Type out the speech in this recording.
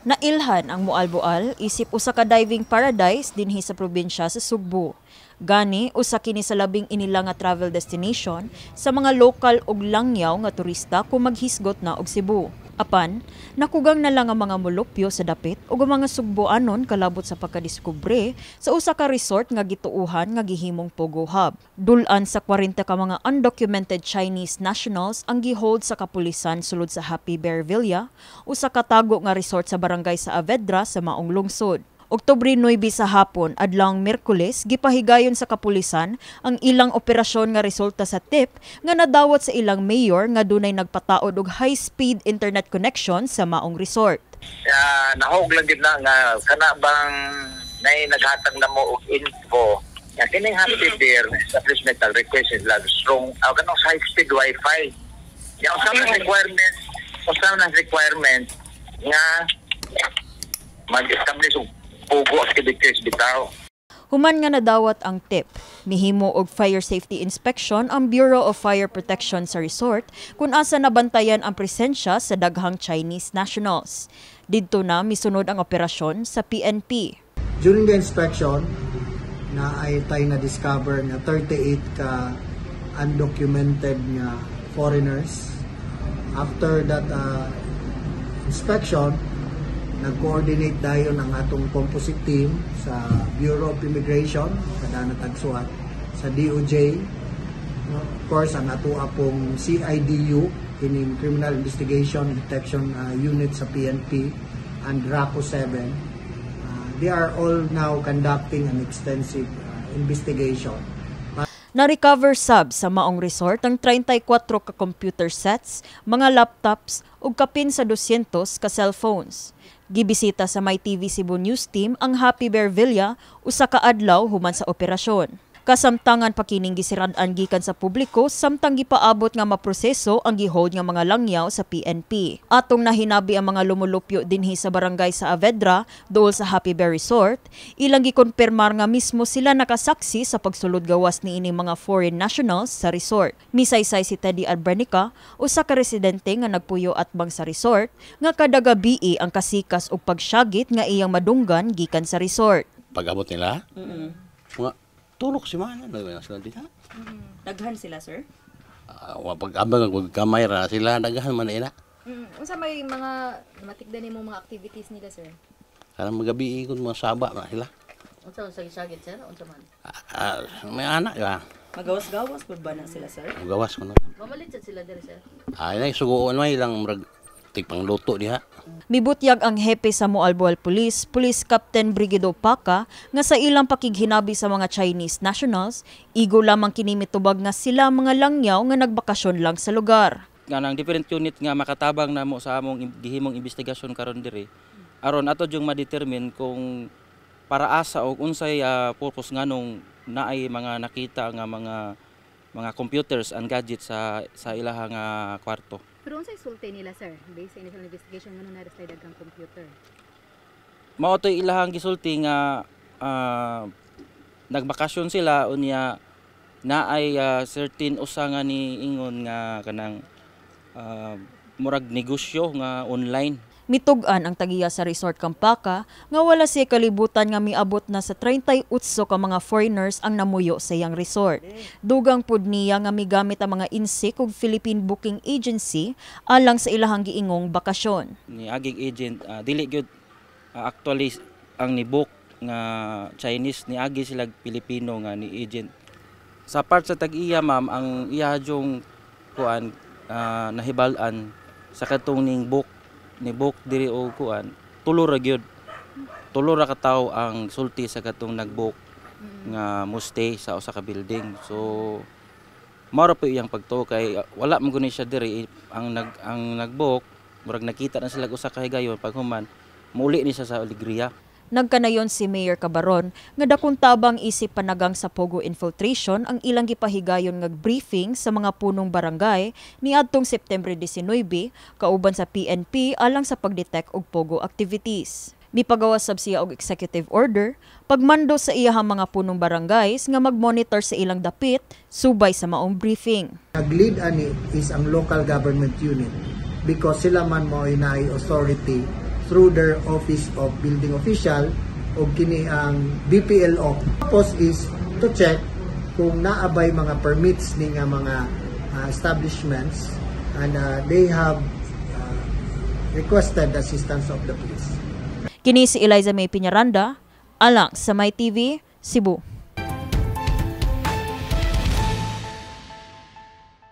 Nailhan ang Moalboal isip usa ka diving paradise dinhi sa probinsya sa Sugbo. Gani usa kini sa labing inila nga travel destination sa mga lokal ug langyaw nga turista kung maghisgot na og Cebu. Apan, nakugang na lang ang mga molupyo sa dapit ug ang mga Sugboanon kalabot sa pagkadiskubre sa usa ka resort nga gituohan nga gihimong Pogo Hub. Dul-an sa 40 ka mga undocumented Chinese nationals ang gihold sa kapulisan sulod sa Happy Bear Villa, usa ka tago nga resort sa barangay Saavedra sa maong lungsod. Oktubre 9 sa hapon, adlawng Miyerkules, gipahigayon sa kapulisan ang ilang operasyon nga resulta sa tip nga nadawat sa ilang mayor nga dunay nagpataod og high-speed internet connection sa maong resort. Nahog lang gid na nga kana bang nay naghatag na mo og info nga kining Happy Bear establishment request nila strong kanang high speed wifi. Ya, usa man requirement nga mag-establish og pogo activities bitaw. Human nga nadawat ang tip, mihimo og fire safety inspection ang Bureau of Fire Protection sa resort kung asa nabantayan ang presensya sa daghang Chinese nationals. Didto na misunod ang operasyon sa PNP. During the inspection, naay tay na discover nga 38 ka undocumented nga foreigners. After that inspection, nag-coordinate dayon ang atong composite team sa Bureau of Immigration, kada natagsuat, sa DOJ, no? Of course, ang ato pong CIDU, kining Criminal Investigation and Detection Unit sa PNP, and RACO 7. They are all now conducting an extensive investigation. Na-recover sab sa maong resort ang 34 ka computer sets, mga laptops ug kapin sa 200 ka cellphones. Gibisita sa My TV Cebu News Team ang Happy Bear Villa usa ka adlaw human sa operasyon. Kasamtangan pa kining gisirad-an gikan sa publiko samtang gipaabot nga maproseso ang gihold nga mga langyaw sa PNP. Atong nahinabi ang mga lumulupyo dinhi sa barangay Saavedra duol sa Happy Bear Resort, ilang gikonfirmar nga mismo sila nakasaksi sa pagsulod gawas niini mga foreign nationals sa resort. Misaysay si Teddy Albernica, usa ka residente nga nagpuyo atbang sa resort, nga kada gabii ang kasikas og pagsyagit nga iyang madunggan gikan sa resort. Pag-abot nila, mga tulok si mana na sila dita. Daghan sila, sir? Pag abang ug gamay ra sila, daghan man ina. Unsa may mga matikdan nimo mga activities nila, sir? Karang magabi kun mga saba na sila. Unsa sa gisagit, sir? Unsa man? May anak ka. Magawas-gawas pud ba na sila, sir? Gawas ko no. Mamalit sad sila diri, sir. Ay nay sugoon may ilang murag tigpangluto diha. Mibutyag ang hepe sa Moalboal Police, Police Captain Brigido Paca, nga sa ilang pakighinabi sa mga Chinese nationals, igo lamang kini mitubag nga sila mga langyaw nga nagbakasyon lang sa lugar. Nga nang different unit nga makatabang namo sa among gihimong investigasyon karon diri aron ato yung ma-determine kung para asa o unsay purpose nganong naay mga nakita nga mga computers and gadgets sa ilaha nga kwarto. Pero unsay sulti nila, sir? Based sa initial investigation, ngano naa sila daghang computer? Mao to'y ilahang gisulti nga nagbakasyon sila, unya naay certain usa nga ni ingon nga kanang murag negosyo nga online. Mitug-an ang tagiya sa resort Kampaka nga wala siya kalibutan nga miabot na sa 38 ka mga foreigners ang namuyo sa iyang resort. Dugang pud niya nga migamit ang mga insik ug Philippine Booking Agency alang sa ilahang giingong bakasyon. Ni agig agent, dili gyud actually ang ni-book nga Chinese, ni agi sila Pilipino nga ni agent. Sa part sa tag-iya, ma'am, ang iya jung kuan nahibal-an sa katong ning book ni book diri og kuan, tulo ra gyud, tulo ra ka tawo ang sulti sa katong nag-book nga mo stay sa usa ka building. So mao ra po iyang pagtuo kay wala man guni siya diri ang nag-book. Murag nakita na sila usa ka higayon, paghuman muuli ni siya sa Alegria. Nagkanayon si Mayor Cabaron nga dakong tabang isip panagang sa Pogo infiltration ang ilang gipahigayon nga briefing sa mga punong barangay niadtong September 19 kauban sa PNP alang sa pagdetect og Pogo activities. Mipagawas sab siya og executive order pagmando sa iyahang mga punong barangays nga magmonitor sa ilang dapit subay sa maong briefing. Nag-lead ani is ang local government unit because sila man mo naay authority through their Office of Building Official o kini ang BPLO. Purpose is to check kung naabay mga permits ni nga mga establishments and they have requested assistance of the police. Kini si Eliza May Piñaranda, alang sa My TV, Cebu.